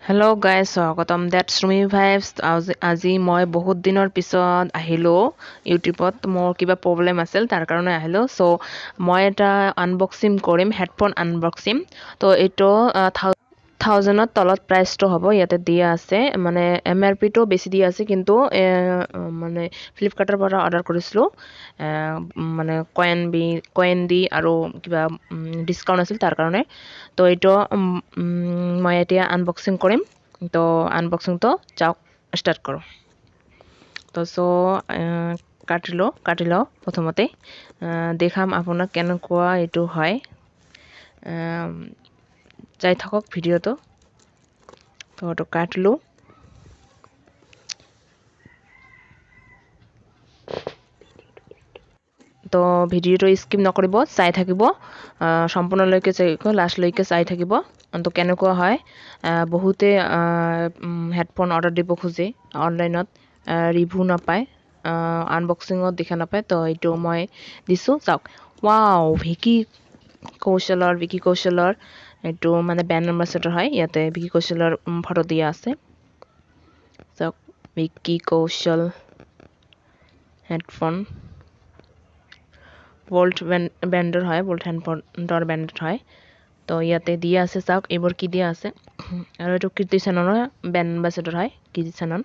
Hello' guys, স্বাগতম that's Rumi vibes. আজি মই বহুত দিনৰ পিছত আহিলোঁ ইউটিউবত। মোৰ কিবা প্ৰব্লেম আছিল, তাৰ কাৰণে আহিলোঁ। চ' মই এটা আনবক্সিং কৰিম, হেডফোন আনবক্সিং। তো এইটো 1000ত তলত প্ৰাইচটো হ'ব, ইয়াতে দিয়া আছে। মানে এম আৰ পিটো বেছি দিয়া আছে, কিন্তু মানে ফ্লিপকাৰ্টৰ পৰা অৰ্ডাৰ কৰিছিলোঁ, মানে কইন দি আৰু কিবা ডিছকাউণ্ট আছিল তাৰ কাৰণে। তো এইটো মই এতিয়া আনবক্সিং কৰিম। তো আনবক্সিংটো যাওক ষ্টাৰ্ট কৰোঁ। তো চ' কাটিলোঁ, কাটি লওঁ প্ৰথমতে, দেখাম আপোনাক কেনেকুৱা এইটো হয়। চাই থাকক ভিডিঅ'টো। তো এইটো কাটিলোঁ। তো ভিডিঅ'টো স্কিপ নকৰিব, চাই থাকিব সম্পূৰ্ণলৈকে, চাই লাষ্টলৈকে চাই থাকিব। তো কেনেকুৱা হয়, বহুতে হেডফোন অৰ্ডাৰ দিব খোজে অনলাইনত, ৰিভিউ নাপায়, আনবক্সিঙত দেখা নাপায়। তো এইটো মই দিছোঁ, চাওক। ৱাও, ভিকি কৌশলৰ এইটো মানে ব্ৰেণ্ড এম্বাচেডৰ হয়। ইয়াতে ভিকি কৌশলৰ ফটো দিয়া আছে, চাওক। ভিকি কৌশল হেডফোন বল্ট ব্ৰেণ্ডৰ হয়, বল্ট হেডফোনৰ ব্ৰেণ্ডৰ হয়। তো ইয়াতে দিয়া আছে, চাওক এইবোৰ কি দিয়া আছে। আৰু এইটো কীৰ্তি চেননৰ ব্ৰেণ্ড এম্বাচেডৰ হয়, কীৰ্তি চেনন।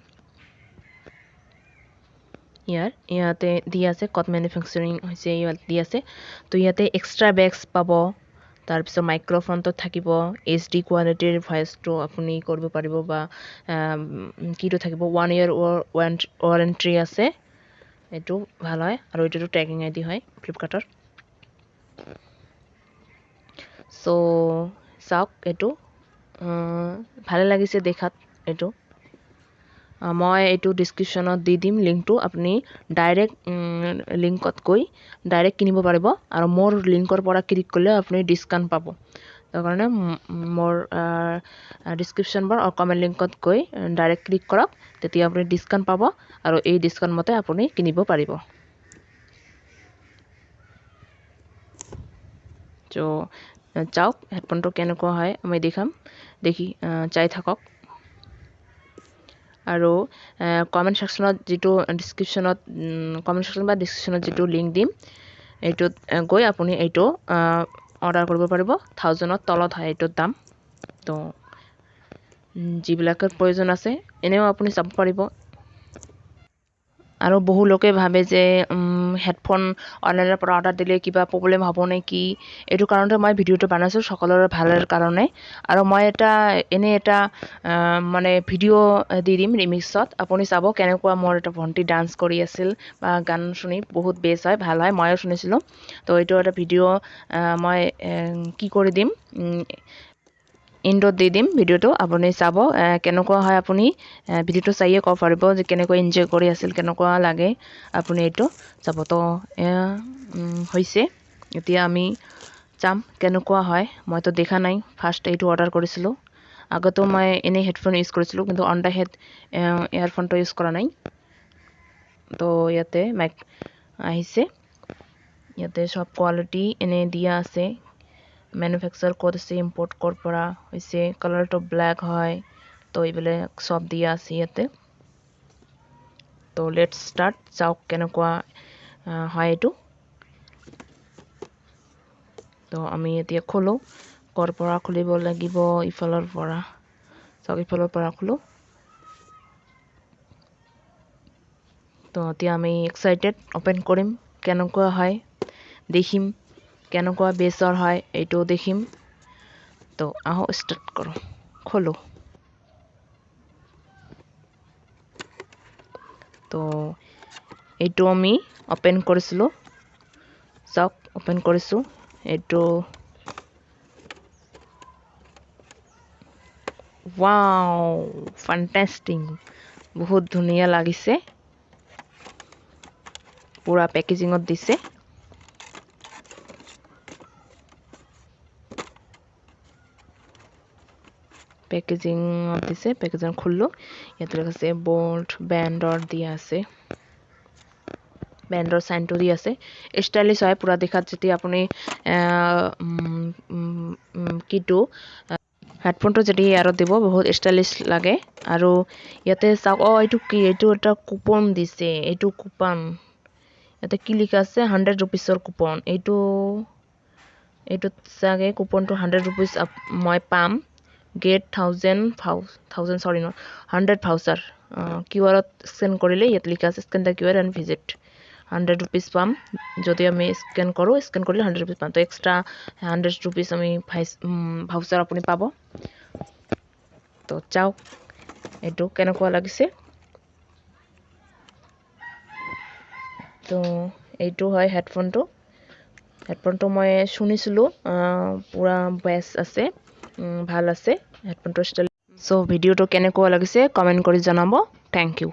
ইয়াতে দিয়া আছে ক'ত মেনুফেকচাৰিং হৈছে, ইয়াত দি আছে। তো ইয়াতে এক্সট্ৰা বেগছ পাব, তাৰপিছত মাইক্ৰফোনটো থাকিব, এইচ ডি কোৱালিটিৰ ভইচটো আপুনি কৰিব পাৰিব বা কিটো থাকিব। 1 ইয়েৰ ৱাৰেণ্টি আছে, এইটো ভাল হয়। আৰু এইটোতো ট্ৰেকিং আই ডি হয় ফ্লিপকাৰ্টৰ। চ' চাওক, এইটো ভালে লাগিছে দেখাত। এইটো মই এইটো ডিছক্ৰিপশ্যনত দি দিম লিংকটো, আপুনি ডাইৰেক্ট লিংকত গৈ ডাইৰেক্ট কিনিব পাৰিব। আৰু মোৰ লিংকৰ পৰা ক্লিক কৰিলে আপুনি ডিছকাউণ্ট পাব। তাৰ কাৰণে মোৰ ডিছক্ৰিপশ্যন বা কমেণ্ট লিংকত গৈ ডাইৰেক্ট ক্লিক কৰক, তেতিয়া আপুনি ডিছকাউণ্ট পাব আৰু এই ডিছকাউণ্ট মতে আপুনি কিনিব পাৰিব। চ' চাওক হেডফোনটো কেনেকুৱা হয়, আমি দেখাম, দেখি চাই থাকক। আৰু কমেণ্ট ছেকশ্যনত যিটো ডিছক্ৰিপশ্যনত, কমেণ্ট ছেকশ্যন বা ডিছক্ৰিপশ্যনত যিটো লিংক দিম, এইটোত গৈ আপুনি এইটো অৰ্ডাৰ কৰিব পাৰিব। 1000ত তলত হয় এইটোৰ দাম। তো যিবিলাকৰ প্ৰয়োজন আছে, এনেও আপুনি চাব পাৰিব। আৰু বহু লোকে ভাবে যে হেডফোন অনলাইনৰ পৰা অৰ্ডাৰ দিলে কিবা প্ৰব্লেম হ'ব নেকি। এইটো কাৰণতে মই ভিডিঅ'টো বনাইছোঁ, সকলোৰে ভালৰ কাৰণে। আৰু মই এটা এনেই এটা মানে ভিডিঅ' দি দিম ৰিমিক্সত, আপুনি চাব কেনেকুৱা মোৰ এটা ভণ্টি ডান্স কৰি আছিল বা গান শুনি বহুত বেছ হয়, ভাল হয়, ময়ো শুনিছিলোঁ। তো এইটো এটা ভিডিঅ' মই কি কৰি দিম, ইণ্ডত দি দিম ভিডিঅ'টো, আপুনি চাব কেনেকুৱা হয়। আপুনি ভিডিঅ'টো চাইয়ে ক'ব পাৰিব যে কেনেকৈ এনজয় কৰি আছিল, কেনেকুৱা লাগে, আপুনি এইটো চাব। তো হৈছে, এতিয়া আমি চাম কেনেকুৱা হয়। মইতো দেখা নাই, ফাৰ্ষ্ট এইটো অৰ্ডাৰ কৰিছিলোঁ। আগতেও মই এনেই হেডফোন ইউজ কৰিছিলোঁ, কিন্তু অন the head ইয়েৰফোনটো ইউজ কৰা নাই। তো ইয়াতে মাইক আহিছে, ইয়াতে চব কোৱালিটি এনেই দিয়া আছে, মেনুফেকচাৰ ক'ত আছে, ইম্পৰ্ট ক'ৰ পৰা হৈছে, কালাৰটো ব্লেক হয়। তো এইবিলাক চব দিয়া আছে ইয়াতে। তো let's start, চাওক কেনেকুৱা হয় এইটো। তো আমি এতিয়া খোলোঁ, ক'ৰ পৰা খুলিব লাগিব? ইফালৰ পৰা, চাওক, ইফালৰ পৰা খোলোঁ। তো এতিয়া আমি এক্সাইটেড, অ'পেন কৰিম, কেনেকুৱা হয় দেখিম, কেনেকুৱা বেচৰ হয় এইটো দেখিম। তো আহো ষ্টাৰ্ট কৰোঁ, খোলোঁ। তো এইটো আমি অ'পেন কৰিছিলোঁ, চাওক, অ'পেন কৰিছোঁ এইটো। ৱাও, ফাণ্টাষ্টিং, বহুত ধুনীয়া লাগিছে, পূৰা পেকেজিঙত দিছে। পেকেজিঙত দিছে, পেকেজিং খুলিলোঁ। ইয়াতে লেখা আছে বল্ট ব্ৰেণ্ডৰ দিয়া আছে, ব্ৰেণ্ডৰ চাইনটো দি আছে। ষ্টাইলিছ হয় পূৰা দেখাত। যেতিয়া আপুনি কিটো হেডফোনটো যদি ইয়াৰত দিব, বহুত ষ্টাইলিছ লাগে। আৰু ইয়াতে চাওক, অঁ, এইটো কি? এইটো এটা কুপন দিছে। এইটো কুপন, ইয়াতে কি লিখা আছে? 100 ৰুপিজৰ কুপন। এইটোত চাগে কুপনটো 100 ৰুপিজ মই পাম। গেট থাউজেণ্ড থাউজেণ্ড, চৰি, ন, 100 ভাউচাৰ। কিউ আৰত স্কেন কৰিলে, ইয়াত লিখা আছে, "Scan the QR and visit", ₹100 পাম। যদি আমি স্কেন কৰোঁ, স্কেন কৰিলে 100 ৰুপিজ পাম। তো এক্সট্ৰা 100 ৰুপিজ আমি ভাউচাৰ আপুনি পাব। তো চাওক, এইটো কেনেকুৱা লাগিছে। তো এইটো হয় হেডফোনটো। হেডফোনটো মই শুনিছিলোঁ, পূৰা বেষ্ট আছে, ভাল আছে হেডফোনটো ষ্টাইল। চ' ভিডিঅ'টো কেনেকুৱা লাগিছে কমেণ্ট কৰি জনাব। Thank U.